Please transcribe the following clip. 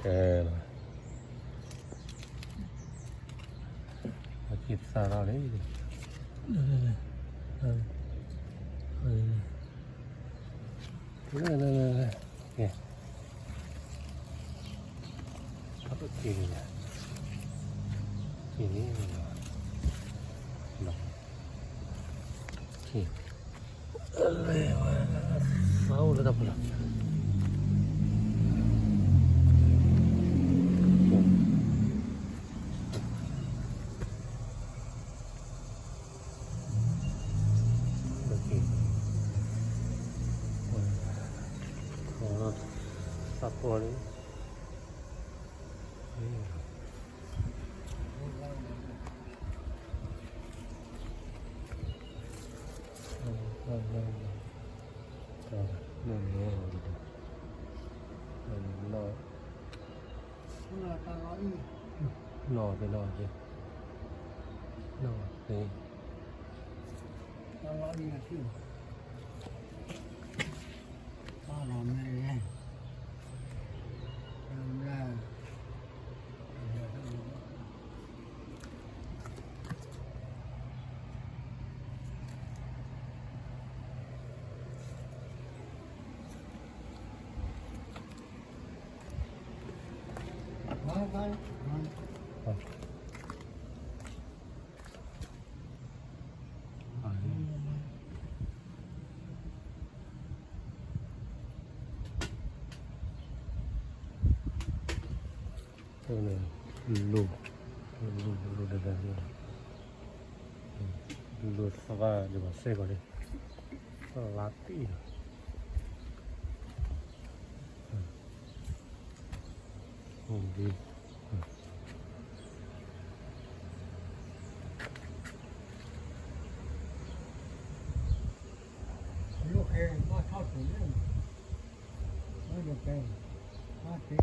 ကဲ, အက့ၤသးထီၣ်လံ, ကဲ, က့ၤလံ, က့ၤလံ, က့ၤ သးအိၣ်လၢတၢ်ပူၤလီၤ. သးပှၢ်လံ. လီၤ, လီၤ, လီၤ, လီၤ, လိၣ်, လိၣ်, လိၣ်ဒၣ်ဒၣ်, လိၣ်သရၣ်ဒ်ဘၣ်စဲကီးလံ, လါတံၢ်လီၤ. လၢခဲဘၣ်ထီၣ်တုၤလၢ, လၢခဲဘၣ်